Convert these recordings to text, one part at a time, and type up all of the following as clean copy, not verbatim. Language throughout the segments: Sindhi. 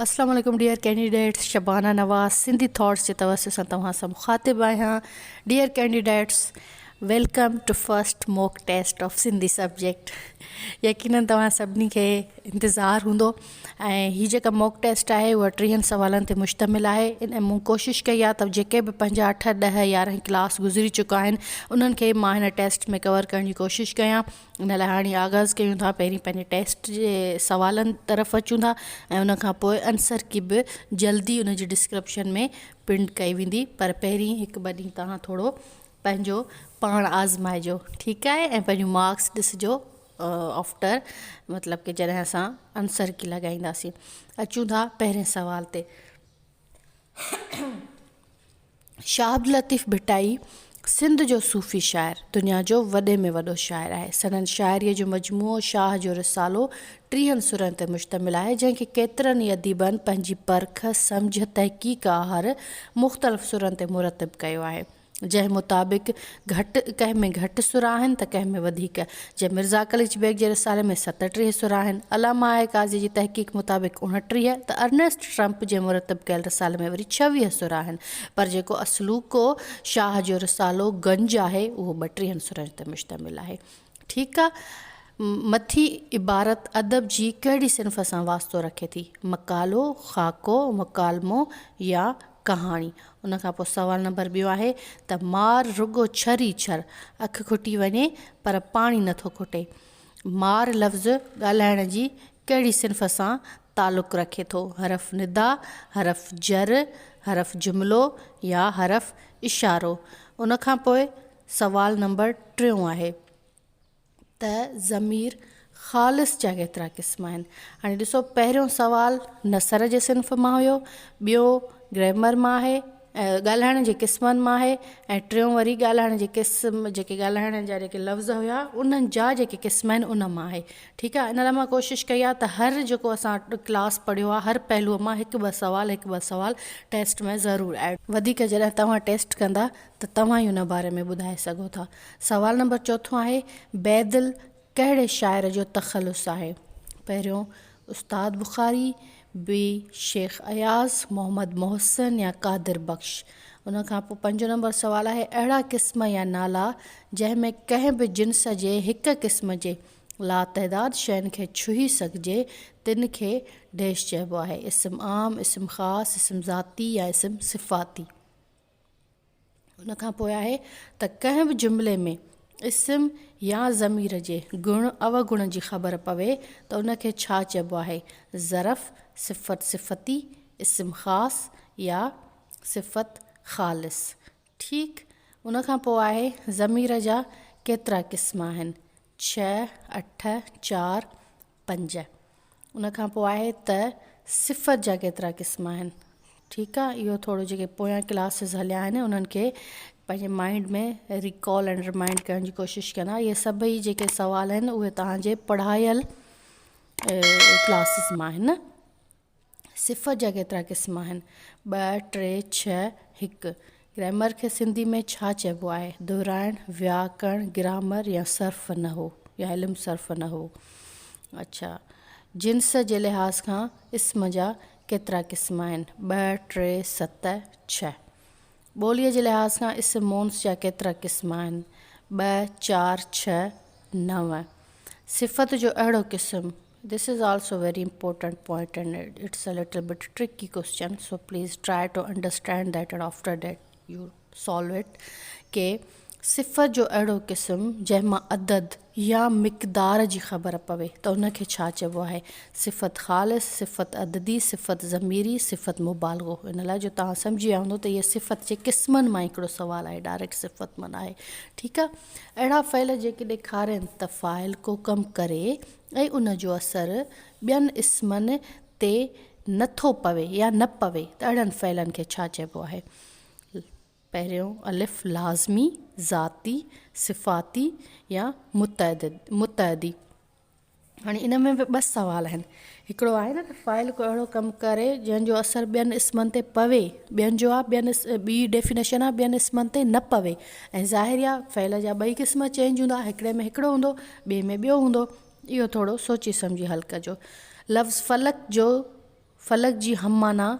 اسلام عليڪم dear candidates Shabana Nawaz Sindhi thoughts جي توسط سان توهان سان مخاطب آهيان dear candidates welcome to first mock test of Sindhi subject يقينن توهان سڀني کي انتظار هوندو ۽ هي جيڪا موڪ ٽيسٽ آهي اها ٽيهن سوالن تي مشتمل آهي ان مون ڪوشش ڪئي آهي ته جيڪي به پنهنجا اٺ ڏهه يارهن ڪلاس گذري چڪا آهن انهن کي مان هن ٽيسٽ ۾ ڪور ڪرڻ جي ڪوشش ڪيان ان لاء هاڻي آغاز ڪيون ٿا پهرين پنهنجي ٽيسٽ جي سوالن طرف اچون ٿا ۽ ان کان پوء انسر ڪي به جلدي ان جي ڊسڪرپشن ۾ پرنٽ ڪئي ويندي پر پهرين هڪ ٻه ڏينهن توهان ٿورو پنهنجو پاڻ آزمائجو ٺيڪ آهي ۽ پنهنجون مارڪس ڏسجو آفٽر مطلب ڪي جڏهن اسان انسر ڪي لڳائينداسين اچون ٿا پهرين سوال تي شاهه عبداللطيف ڀٽائي سنڌ جو صوفي شاعر، دنيا جو وڏي ۾ وڏو شاعر آهي. سندن شاعريء جو مجموعو شاهه جو رسالو ٽيهن سرن تي مشتمل آهي، جنهن کي ڪيترن ئي اديبن پنهنجي پرک، سمجهه، تحقيق آهر مختلف سرن تي مرتب ڪيو آهي. جنهن مطابق گهٽ ڪنهن ۾ گهٽ سر آهن ته ڪنهن ۾ وڌيڪ. جيئن مرزا قليچ بيگ جي رسالي ۾ 37 سر آهن، علامه آء قاضي جي تحقيق مطابق 29 ته ارنيسٽ ٽرمپ جي مرتب ڪيل رسالي ۾ وري 26 سر آهن، پر جيڪو اصلوڪو شاهه جو رسالو گنج آهي اهو ٻٽيهن سرن تي مشتمل آهي. ٺيڪ آ. مٿي عبارت ادب جي ڪهڙي صنف سان واسطو رکي ٿي؟ مقالو، خاڪو، مڪالمو يا ڪهاڻي؟ ان کان پوء سوال نمبر ٻيو آهي ته مار رڳو ڇر ئي ڇر، اک کٽي وڃي پر پاڻي نٿو کٽي. مار لفظ ڳالهائڻ جي ڪهڙي صنف سان تعلق رکي ٿو؟ حرف ندا، حرف جر، حرف جملو يا حرف اشارو؟ ان کان پوء سوال نمبر ٽيون آهي ته ضمير خالص جا ڪيترا قسم آهن؟ هاڻي ڏسو پهريون سوال نثر جي صنف مان هيو، ٻيو گرامر مان آهي ۽ ڳالهائڻ جي قسمن مان آهي ۽ ٽيون وري ڳالهائڻ جي قسم جيڪي ڳالهائڻ جا جيڪي لفظ هيا انهن جا جيڪي قسم آهن ان مان آهي ٺيڪ آهي ان لاء مان ڪوشش ڪئي آهي ته هر جيڪو اسان ڪلاس پڙهيو آهي هر پهلوء مان هڪ ٻه سوال هڪ ٻه سوال ٽيسٽ ۾ ضرور ايڊ وڌيڪ جڏهن توهان ٽيسٽ ڪندا ته توهان ئي ان باري ۾ ٻڌائي سگهو ٿا. سوال نمبر چوٿون آهي، بيدل ڪهڙي شاعر جو تخلص آهي؟ پهريون استاد بخاري، ٻي شيخ اياز، محمد محسن يا قادر بخش. ان کان پوء پنجون نمبر سوال آهي، اهڙا قسم يا نالا جنهن ۾ ڪنهن به جنس جي هڪ قسم جي لاتعداد شين کي ڇهي سگهجي تن کي ڊيش چئبو آهي، اسم عام، اسم خاص، اسم ذاتي يا اسم صفاتي. ان کان پوء آهي ته ڪنهن به جملي ۾ اسم يا ضمير جي گڻ اوگڻ جي خبر پوي ته ان کي ڇا چئبو آهي؟ ظرف، صفت صفتي، اسم خاص يا صفت خالص. ٺيڪ ان کان پوء آهي ضمير جا ڪيترا قسم آهن؟ ڇهه، اٺ، چار، پنج. ان کان پوء آهي ته صفت جا ڪيترا قسم آهن. ٺيڪ آ اهو ٿورو جيڪي پويان ڪلاسز هليا آهن انهن کي پنهنجي مائنڊ ۾ ريڪال ۽ رمائنڊ ڪرڻ جي ڪوشش ڪندا. اهي سڀئي جيڪي سوال آهن اهي توهان جي پڙهايل ڪلاسز مان آهن. صفت جا ڪيترا قسم آهن؟ ٻه، ٽي، ڇهه، هڪ. گرامر کي سنڌي ۾ ڇا چئبو آهي؟ دهرائڻ، وياڪرڻ، گرامر يا صرف نحو يا علم صرف نحو. اڇا جنس جي لحاظ کان اسم جا ڪيترا قسم آهن؟ ٻه، ٽي، ست، ڇهه. ٻوليء جي لحاظ کان اسم مونث جا ڪيترا قسم آهن؟ ٻه، چار، ڇهه، نو. صفت جو اهڙو قسم This is also very important point and it's a little bit tricky question so please try to understand that and after that you solve it ڪي صفت جو اهڙو قسم جنهن مان عدد يا مقدار جي خبر پوي ته ان کي ڇا چئبو آهي صفت خالص صفت عددي صفت ضميري صفت مبالغو ان لاء جو توهان سمجهي ويا هوندو ته اهي صفت جي قسمن مان هڪڙو سوال آهي ڊائريڪٽ صفت مان آهي ٺيڪ آهي اهڙا فعل جيڪي ڏيکارين ته فاعل ڪو ڪم ڪري ۽ ان جو اثر ٻين اسمن تي نه ٿو پوي يا نه پوي ته اهڙن فعلن کي ڇا چئبو آهي؟ پهريون الف لازمي، ذاتي، صفاتي يا متعدي. هاڻي ان ۾ به ٻه سوال آهن. هڪڙو آهي نه ته فاعل ڪو اهڙو ڪم ڪري جنهن جو اثر ٻين اسمن تي پوي، ٻين جو آهي ٻين ٻي ڊيفينيشن آهي ٻين اسمن تي نه پوي ۽ ظاهر آهي فعل جا ٻئي قسم چينج هوندا هڪڙي ۾ هڪڙو هوندو ٻئي ۾ ٻيو هوندو اهو ٿورو سوچي سمجهي حل ڪجو. لفظ فلڪ جو فلڪ جي هم معنيٰ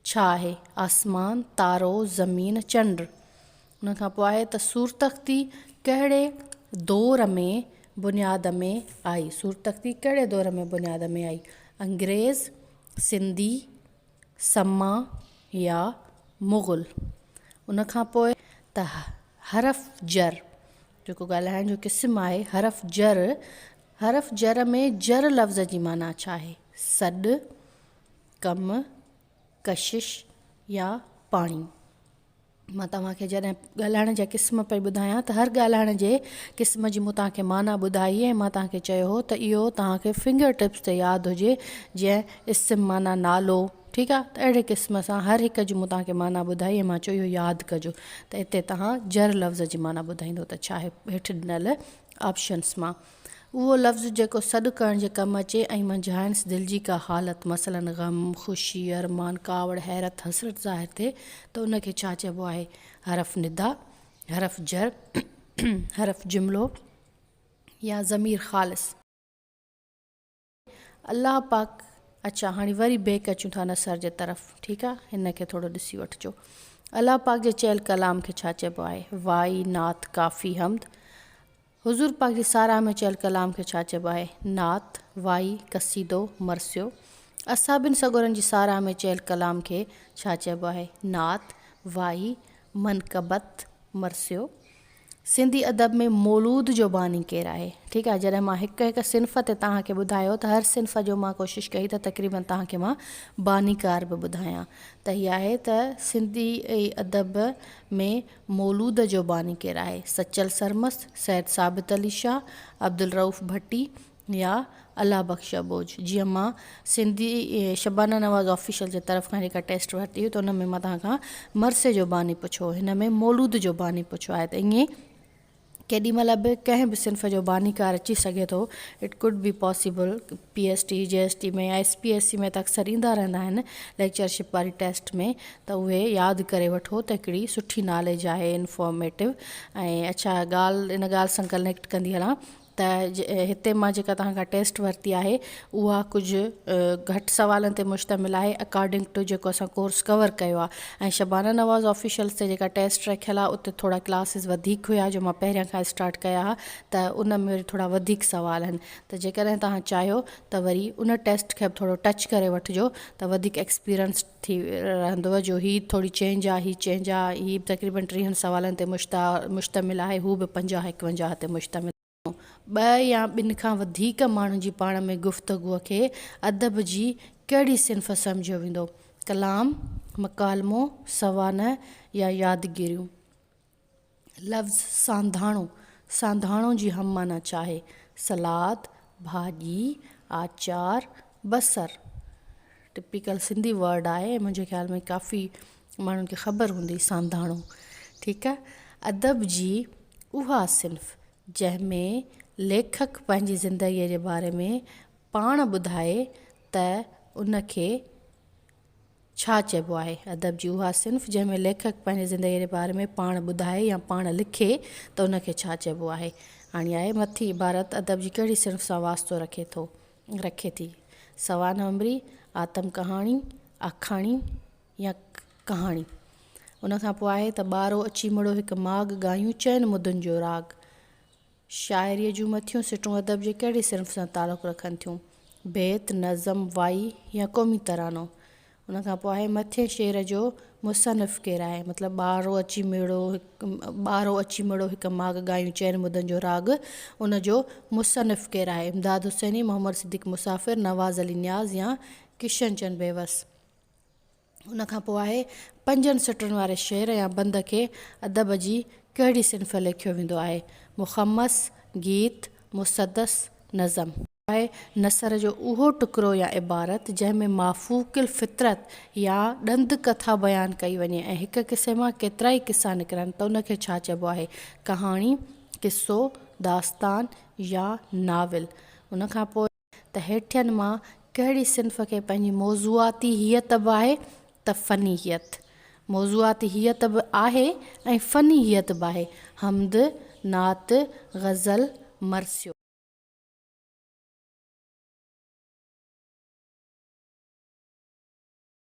ڇا آهي؟ آسمان، تارو، زمين، چنڊ. ان کان پوء آهي ته صورتخطي ڪهڙي دور ۾ بنياد ۾ آئي؟ صورتخطي ڪهڙي دور ۾ بنياد ۾ آئي؟ انگريز، سنڌي، سما يا مغل. ان کان پوء ته حرف جر جيڪو ڳالهائڻ جو قسم آهي حرف جر، حرف جر ۾ جر لفظ جي معنيٰ ڇا آهي؟ سڏ، ڪم، ڪشش يا پاڻي. مان توهان کي جڏهن ڳالهائڻ جا قسم پئي ٻڌايان ته هر ڳالهائڻ جي قسم جي مون توهان کي معنيٰ ٻڌائي ۽ مان توهان کي چيو هو ته اهو توهان کي فنگر ٽپس تي ياد هجي جيئن اسم معنيٰ نالو ٺيڪ آهي ته اهڙي قسم سان هر هڪ جي مون توهان کي معنيٰ ٻڌائي ۽ مان چيو اهو ياد ڪجو ته اتي توهان جر لفظ جي معنيٰ ٻڌائيندو ته ڇا آهي هيٺ ڏنل آپشنس مان. اهو لفظ جيڪو سڏ ڪرڻ جي ڪم اچي ۽ منجهائنس دل جي ڪا حالت مثلاً غم، خوشي، ارمان، ڪاوڙ، حيرت، حسرت ظاهر ٿئي ته ان کي ڇا چئبو آهي؟ حرف ندا، حرف جر، حرف جملو يا ضمير خالص. الله پاڪ اڇا هاڻي وري بيڪ اچون ٿا نثر جي طرف ٺيڪ آ هن کي ٿورو ڏسي وٺجو الله پاڪ جي چيل ڪلام کي ڇا چئبو آهي وائي نعت ڪافي حمد حضور پاڪ جي ساراهه ۾ چيل ڪلام کي ڇا چئبو آهي نعت وائي قصيدو مرثيو اصحابين سڳورن جي ساراهه ۾ چيل ڪلام کي ڇا چئبو آهي نعت وائي منقبت مرثيو سنڌي ادب ۾ مولود جو باني ڪير آهي؟ ٺيڪ آهي جڏهن مان هڪ هڪ صنف تي توهان کي ٻڌايو ته هر صنف جو مان ڪوشش ڪئي ته تقريبن توهان کي مان بانيڪار به ٻڌايان ته هي آهي ته سنڌي ادب ۾ مولود جو باني ڪير آهي؟ سچل سرمست، سيد ثابت علي شاهه، عبدالرئوف ڀٽي، يا الله بخش اٻوجھ جيئن مان سنڌي شبانه نواز آفيشل جي طرف کان جيڪا ٽيسٽ ورتي هئي ته ان ۾ مان توهان کان مرثي جو باني پڇيو هن ۾ مولود جو باني پڇيو آهي ته ائين ڪيڏي مهل به ڪنهن به صنف جو بانيڪار اچي سگهي ٿو it could be possible P S T J S T ۾ S P S C ۾ ته اڪثر ايندا رهندا آهن ليڪچرشپ واري ٽيسٽ ۾ ته اهي ياد ڪري وٺو ته هڪڙي سٺي ناليج آهي انفارميٽو ۽ اڇا ڳالهه ان ڳالهه سان ڪنيڪٽ ڪندي هلان ته هتي مان جيڪا توهان کان ٽيسٽ ورتي آهي اها ڪجهه گهٽ سوالن تي مشتمل آهي اڪارڊنگ ٽو جيڪو اسان ڪورس ڪور ڪيو آهي ۽ شبانه نواز آفيشلس تي جيڪا ٽيسٽ رکيل آهي اتي ٿورا ڪلاسز وڌيڪ هيا جو مان پهريان کان اسٽارٽ ڪيا ها ته ان ۾ وري ٿورا وڌيڪ سوال آهن ته جيڪڏهن توهان چاهيو ته وري ان ٽيسٽ کي به ٿورو ٽچ ڪري وٺجو ته وڌيڪ ايڪسپيرينس ٿي رهندو جو هي ٿوري چينج آ هي چينج آ هي به تقريبن ٽيهن سوالن تي مشتمل آهي هو به 50 51 تي مشتمل. ٻه يا ٻن کان وڌيڪ ماڻهن جي پاڻ ۾ گفتگوء کي ادب جي ڪهڙي صنف سمجهيو ويندو؟ ڪلام، مڪالمو، سوانح يا يادگيريون؟ لفظ سانڌاڻو، سانڌاڻو جي هم معنيٰ ڇا آهي؟ سلاد، ڀاڄي، آچار، بصر. ٽپيڪل سنڌي ورڊ آهي ۽ منهنجي خيال ۾ ڪافي ماڻهن کي خبر هوندي سانڌاڻو. ٺيڪ آهي. ادب جي اها صنف جنهن ۾ ليکڪ پنهنجي زندگيء جي باري ۾ پاڻ ٻڌائي ته ان کي ڇا چئبو آهي؟ ادب جي اها صنف جنهن ۾ ليکڪ پنهنجي زندگيء جي باري ۾ پاڻ ٻڌائي يا پاڻ لکي ته ان کي ڇا چئبو آهي؟ هاڻي آهي مٿين عبارت ادب جي ڪهڙي صنف سان واسطو رکي ٿو، رکي ٿي؟ سوانح عمري، آتم ڪهاڻي، آکاڻي يا ڪهاڻي. ان کان پوء آهي ته ٻارو اچي مڙو هڪ ماڳ ڳايون چئن مدن جو راڳ. شاعريء جون مٿيون سٽون ادب جي ڪهڙي صنف سان تعلق رکن ٿيون؟ بيت، نظم، وائي يا قومي ترانو؟ ان کان پوء آهي مٿين شعر جو مصنف ڪير آهي؟ مطلب ٻارو اچي ميڙو ٻارو اچي مڙو هڪ ماڳ ڳايون چئن مدن جو راڳ ان جو مصنف ڪير آهي؟ امداد حسيني، محمد صديق مسافر، نواز علي نياز يا ڪشن چند بيوس؟ ان کان پوء آهي پنجن سٽن واري شعر يا بند کي ادب جي ڪهڙي صنف ليکيو ويندو آهي؟ مخمس، گيت، مسدس، نظم. آهي نثر جو اهو ٽڪرو يا عبارت جنهن ۾ مافوق الفطرت يا ڏند ڪٿا بيان ڪئي وڃي ۽ هڪ قصي مان ڪيترائي قصا نڪرن ته ان کي ڇا چئبو آهي؟ ڪهاڻي، قصو، داستان يا ناول. ان کان پوء. ته هيٺين مان ڪهڙي صنف کي پنهنجي موضوعاتي هيئت به آهي ته فني هيئت. موضوعاتي هيئت به آهي ۽ فني هيئت به آهي، حمد، نعت، غزل، مرثيو.